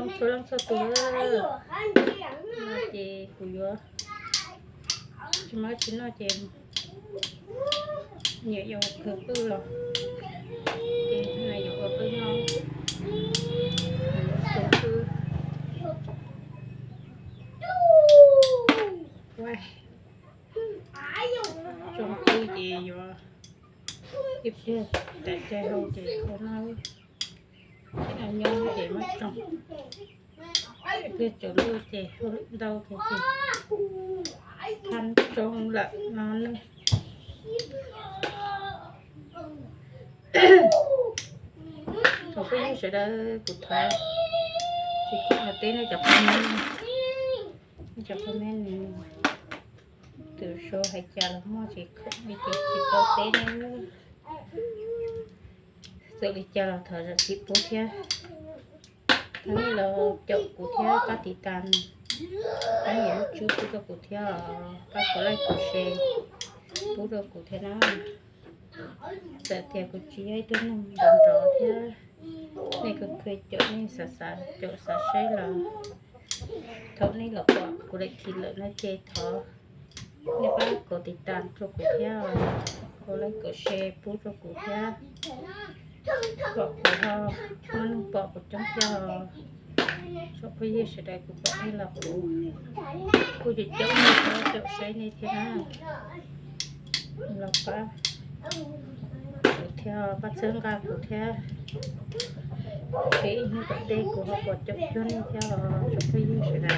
Txhua leej txhua tus, ces kuv yuav tsis muaj tsis noj ces nyiam yuav khaws pwj los, ces yuav ua pwj noj, pwj, tsoo pwj ces yuav ib pliag tawm caij hau ces ua noj, nyob ces muab tsoo, ib pliag tsaus ntuj ces hauj lwm ntau ces thaj tsoo lawm no ne. Thaum phooj ywg sawv daws kuv thov tsis khoom los teb nej cov comment, nej cov comment nws tus sau hais cas los muaj tsis khoom li ces tsis tau teb nej. Txawm li cas los thov zam txim pub thiab. Thov nej los caum kuv thiab pab tiv tas, pab nias lub tswb pub rau kuv thiab os, pab kuv like kuv share pub rau kuv thiab na. Txawm tias kuv tsis yog ib tug neeg nrov nrov thiab, nej kuj khwv caum nej xav xav caum xav saib los thaum nej los pom kuv daim khi lawm no ces thov nej pab kuv tiv tas rau kuv thiab, kuv like kuv share pub rau kuv thiab, kom kuv ho muaj neeg pom kuv coob thiab os. Tsoom phooj ywg sawv daws kuv pom nej los kuv kuj caum caum nej, caum saib nej thiab na. Los pab kuv thiab, pab txhawb nqa kuv thiab, seb ib hnub tom ntej kuv ho pom caum cuag nej thiab os tsoom phooj ywg sawv daws.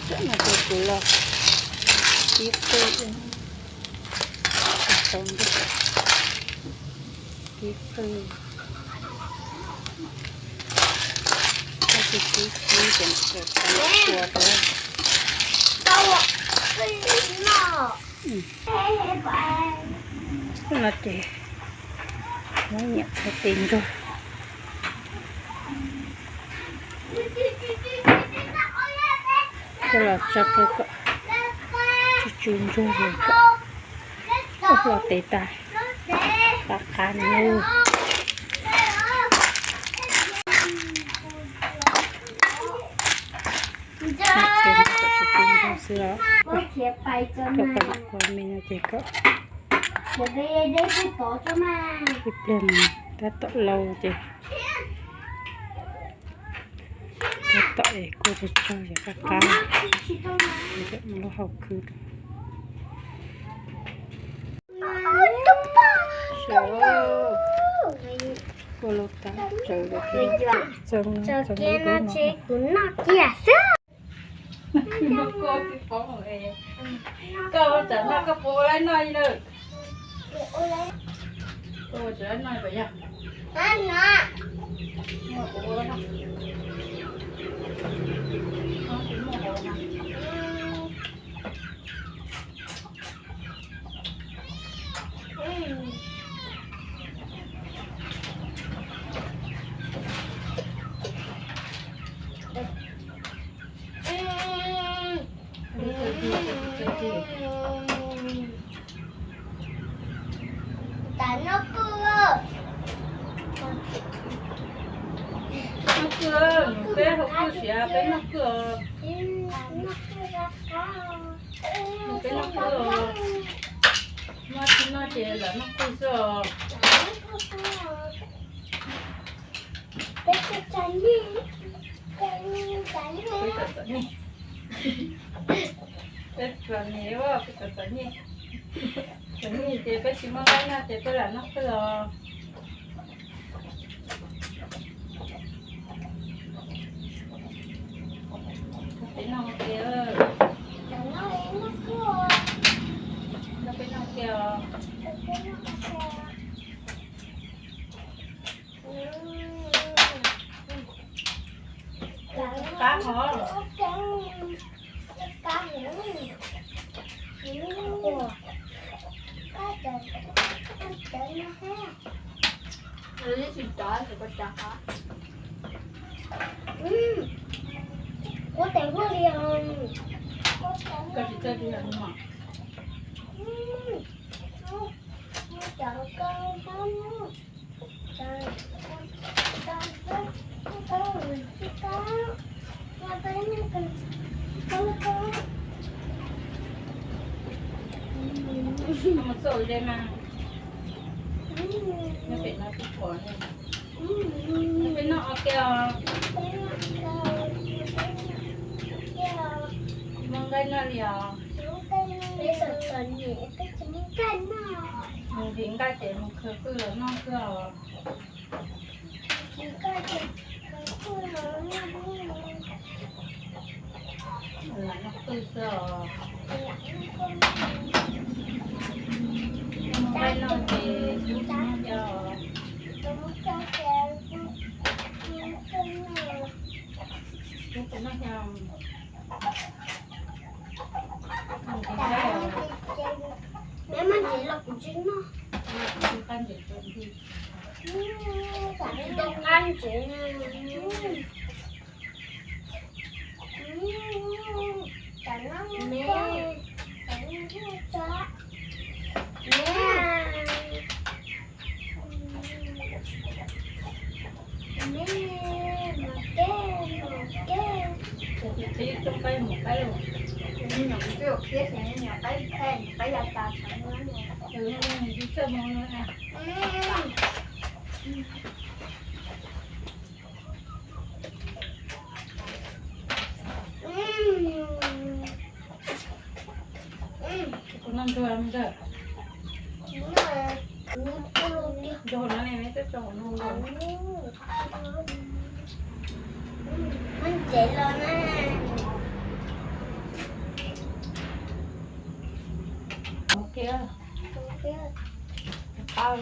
Tam no ces kuv los kib pwj, tau ntuj, kib pwj, Tib tib tib ces tau tua rau. Tus no ces muab nyiam txhais tes ntsuag coj los tso rau kom tsw tsw ntsuag kom ua hlo tes tas qab qab no. Tsw tsw ntsuag xwb os. Rau kom kua me no ces kom ib pliag mus tab tom lau ces tab tom es kua tsawg tsawg ces qab qab, es mus lub hauv khw. Kua lub tab tsawv txoog txoog lub no. Koj tsam no koj puas ua laib noj li lawm? Koj ua tsis laib noj li puas yog? Tam noj qwj, noj qwj, peb hauv qwj siav peb noj qwj os. Peb noj qwj os. Noj tsis noj ces lam noj qwj xwb os. Peb txom nyem, peb txom nyem, peb txom nyem, peb txom nyem, txom nyem ces peb tsis muaj nqaij noj ces peb lam noj qwj os. Peb noj ua ke, peb noj ua ke os. Qab hov. Ua tes huaj li os. Koj tsis txawj ris os. Mus txog ua ze mas. Nyob pem no kuj pom ne. Peb noj ua ke os. Muaj nqaij noj li os. Mus nqhis nqaij ces mus khawv qwj los noj xwb os. Lam noj qwj xwb os. Muaj nqaij noj ces kuv noj xwb os. Kuv noj xwb. Neb muab ntsev los kuv tsis noj. Tsis tau qab ntsev. Tus twg qhib coj qaib mus qaib los. Nyuam qhuav twb ua qhiab xwb, nyuam qaib, qaib ya tas tshav no. Tus twg txawj mus no. Kuv noj ntsuag ntag. Ntsuag no ne, twb tso hauv no. Muab ntsev los na. Ua kiag. Qab,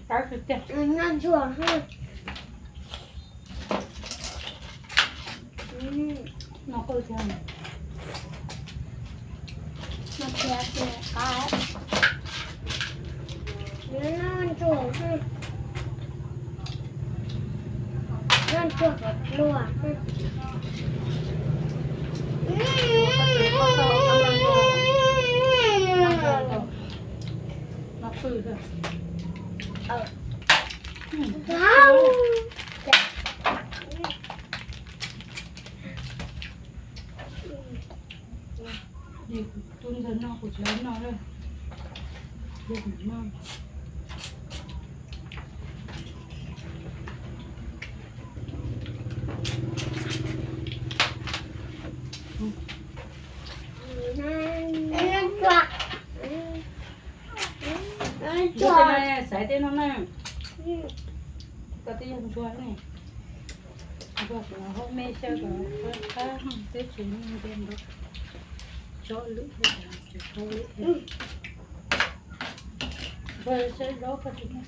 qab tiag tiag. Noj ntsuag. No qw thiab. No thiab qw qab. Noj ntsuag, noj ntsuag kom pluag. No qw thiab. Tus ntxawg no kuv tsis noj lawm. Tus no. Ntsuag no xaiv tej no na. Koj twb yog ntsuag ne. Ntsuag kuv ho me xyaw kom qab, peb tsis noj nte nrov, tso lwm thiab, tsis tau lwm thiab. Ntsuag saib dob koj tsis noj.